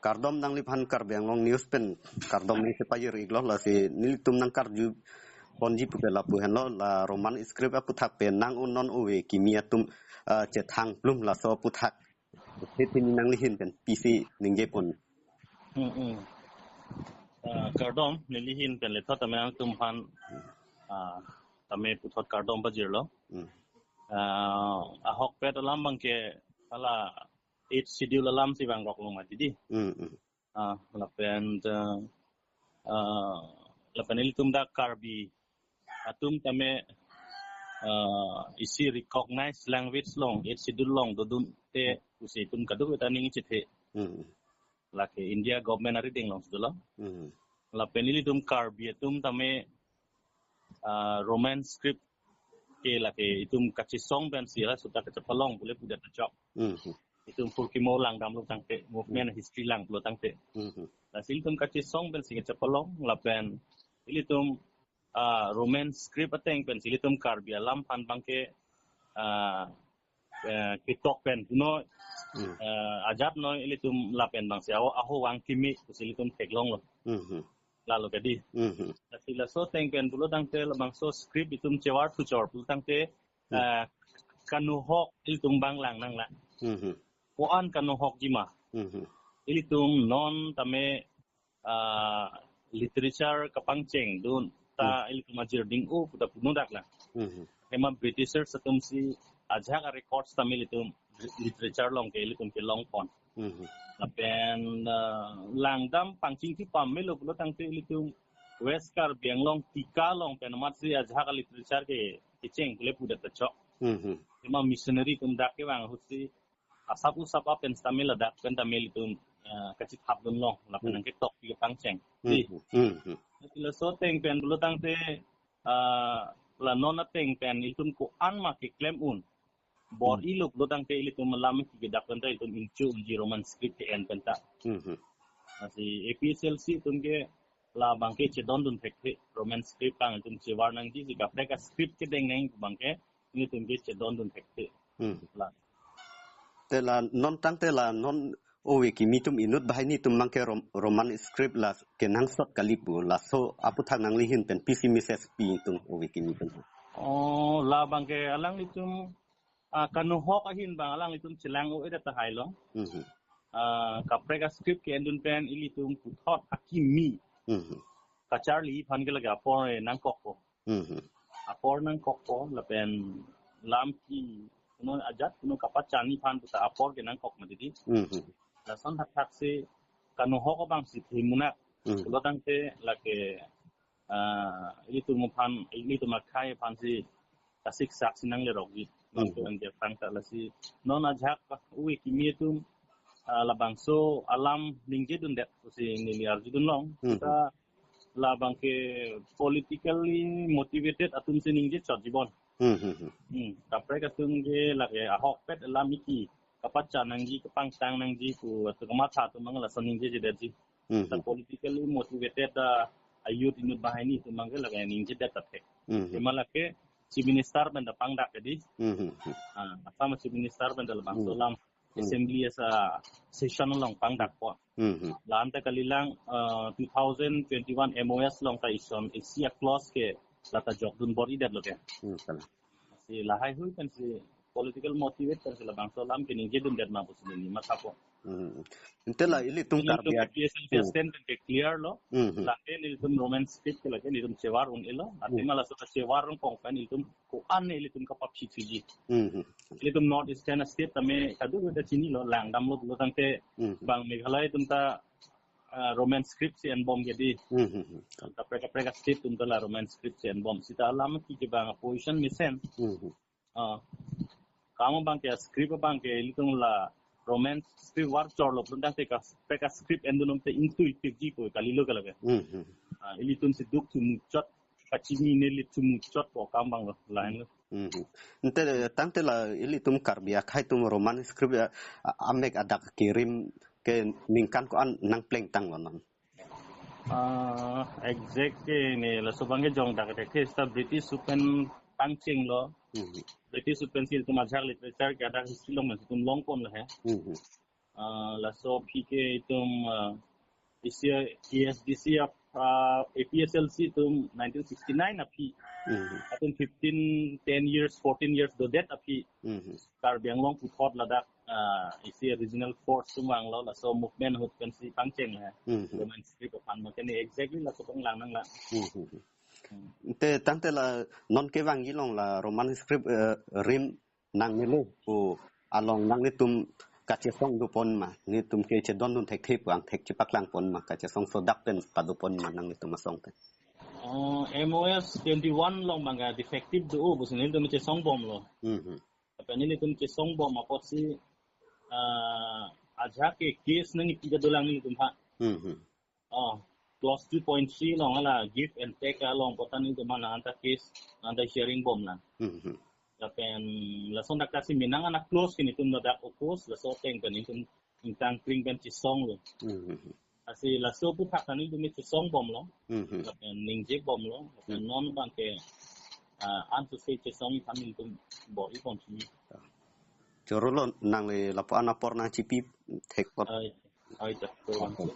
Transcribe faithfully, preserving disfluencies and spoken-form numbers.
Kardom nangliphan Karbi Anglong News pen, kardom neli si pajir-iklo, lasi nelitum nangkarju ponji puke lapu henlo, la Roman script aputhak pen nang un non ove kimi atum, ah, chethang plum laso aputhak. Hiti nangli ahin pen pisi ningje pon. Hmm, hmm. Ah, kardom, neli ahin pen le thot tame nangtumphan, ah, tame puthot kardom pajirlo. Hmm. Ah, ahokpet alam abangke hala eighth schedule alam si vang rok long mati di. Hmm, hmm. Ah, lapen, ah, ah, lapen ilitum dak Karbi atum tame, ah, isi recognized language along, eighth schedule along dodunte pusi itum kadokave ta ning chethe. Hmm. Lake India government arideng along si dolo. Hmm. Lapen ilitum Karbi atum tame, ah, Roman script ke lake itum kachesong pensi la suta kachepalong pule pudet ta chok. Hmm. Itum purkimo langdamlo tangte, movement history langlo tangte. Hmm. Lasi ilitum kachesong pensi kachepalong lapen ilitum, ah, Roman script ateng pensi ilitum Karbi alam aphan abangke, ah, eh, ketok pen, no, Hmm. eh, ajat no ilitum lapen abangsi aho, aho vang kimi pusi ilitum theklonglo. Hmm. Lalo kadi. Hmm. Lasi laso ateng pen pulo tangte labangso script itum chevar thuchor pulo tangte, Hmm. eh, kanu ahok ilitum abang lang nanglang. Hmm. Ko-an kanu ahokji ma. Hmm. Ilitum non tame, ah, literature kapangcheng dun ta Hmm. ilitum ajir ding-o puta punodak lang. Hmm. Ema Britishers atumsi ajahak a-records tame ilitum literature along ke ilitum kelong pon. Hmm. Lapen, ah, langdam pangchingki pamelo pulo tangte ilitum West Karbi Anglong Tika along pen amatsi ajahak a-literature ke kecheng pule pudet ta chok. Hmm. Ema missionary atum dak kevang ahutsi asap usap apen sitame ladak pen tame ilitum, eh, kachithap dunlong, lapen Hmm. nangketok pi kapangcheng. Hmm. Di. Hmm. Hmm. Lasi laso ateng pen pulo tangte, ah, la non ateng pen ilitum ko-an ma keklem un. Bor Hmm. ilo pulo tangte ilitum alam ki kedak pen ta ilitum ingchu unji Roman script ke-en pen ta. Hmm. Hmm. Lasi A P H L C atum ke labangke chedondun thekthe, Roman script abang itum chevar nangji, si kaprek a-script kedeng nang abangke ilitum ke chedondun thekthe. Hmm. La. Te la non tangte la non ove kimi atum inut banghini atum abangke Rom-, Roman script la kenangsot kali pu, laso aputhak nangli ahin pen pisi message pi atum ove kimi atum. Oh, labangke alanglitum, ah, kanu ahok ahin abang alanglitum chelang-o-edet tahai lo. Hmm. Ah, kaprek a-script ke-endun pen ilitum puthot akimi. Hmm. Kacharli aphan ke lake apor, eh, nangkokpo. Hmm. Apor nangkokpo lapen lam ki, kuno ajat, kuno kapachan aphan puta apor ke nangkok mati di. Hmm. Lason thakthak si kanu ahok abangsi themunak. Hmm. Pulo tangte lake, ah, ilitum aphan, ilitum akhei aphansi kasiksak si nanglerokji. Hmm. Bangso anke aphrang ta lasi non ajahak ove kimi atum, ah, labangso alam ningjedundet pusi neli arjudunlong. Hmm. Ta labangke politically motivated atumsi ningje chotji bon. Hmm, hmm, hmm. Hmm, kaprek atum ke lake ahokpet alam iki kapachan nangji, kapangtang nangji pu atum kamatha atum abang lason ningjejedetji. Hmm, Ta hmm. politically motivated, ah, a-youth inut banghini atum abang ke lake ningjedet ta thek. Hmm, hmm. Ema lake Chief Minister pen ta pangdak kadi. Hmm, hmm, hmm. Ah, Assam Chief Minister pen ta labangso Hmm. alam Hmm. Assembly asa session along pangdakpo. Hmm, hmm. La-an ta kalilang, eh, two thousand twenty-one M O S along ta ison isi a-clause ke lata jokdun bor-idetlo ke. Hmm, kalang. Si lahai hui pensi political motivate pensi labangso alam ke ningjedundet ma pusi neli mathapo. Hmm. Ante la ilitum Karbi ilitum ak-, A P H L C Hmm. stand pen ke clear lo. Hmm, hmm. Lake ilitum Roman script ke lake ilitum chevar un-elo. Ante Hmm. ma laso chevar un kong pen ilitum ko-an ilitum kapapsi thuji. Hmm, hmm. Ilitum North Eastern state tame kadokave ta chinilo, langdamlo pulo tangte Hmm. bang Meghalaya atum ta, ah, Roman script si enbom kedi. Hmm, hmm, hmm. Kaprek kaprek state atum ta la Roman script si enbom. Sita alam ki ke bang position mesen. Hmm, hmm. Ah. Kam abangke script abangke ilitum la Roman script var chorlo pulo tangte kaprek script endunte ingtui pikji ko kalilo ke lake. Hmm, hmm. Ah, ilitum si duk thumuchot, kachinine ilitum muchotpo kam abanglo, lahenlo. Hmm, hmm. Ante tangte la ilitum Karbi akhei atum Roman script a, a, amek adak kerim ke ningkan ko-an nangplengtanglo non? Ah, exact ke ne laso abangke jongdak ke sita British atum pen pangchenglo. Hmm. British atum pensi ilitum ajahak literature ke adak history along pensi itum longponlo he. Hmm, hmm. Ah, laso aphi ke itum, ah, isi A S D C ap-, ah, A P H L C atum nineteen sixty-nine aphi. Mhm. Atum fifteen, ten years, fourteen years dodet aphi. Mhm. Karbi Anglong puthot ladak, ah, isi regional force atum vanglo, laso movement ahut pensi pangcheng ha. Mhm. Roman script aphan ma kene exactly laso panglang nanglang. Mhm. Hmm. Te tangte la non kevangji along la Roman script, eh, rim nangnelo pu along nanglitum kachesong dopon ma, netum ke chedondun thekthe pu angthek chepaklang pon ma, kachesongso dak pen padopon ma nanglitum asong pen? Oh, M O S twenty-one along abang ke defective do, oh, pusi nelitum chesong bomlo. Mhm. Lapen nelitum chesong bom apotsi, ah, ajahak ke case nangkepi ta dolang nelitum ha. Mhm. Oh, clause two point three along hala give and take along pu ta nelitum nangta case, nangta hearing bomlang. Mhm. Lapen lason dak ta si menang ana clause ke nelitum ladak oppose, laso ateng pen nelitum ingtang kring pen chesonglo. Mhm. Lasi laso aphuthak ta nelitum chesong bomlo. Mhm. Lapen ningje bomlo. Lapen Hmm. non abang ke, ah, antu se chesong aphan nelitum bor-i bomsi. Chorolo nangli lapu-an apor nangchipi thek apot. Ai, ai, ta, to. Okay.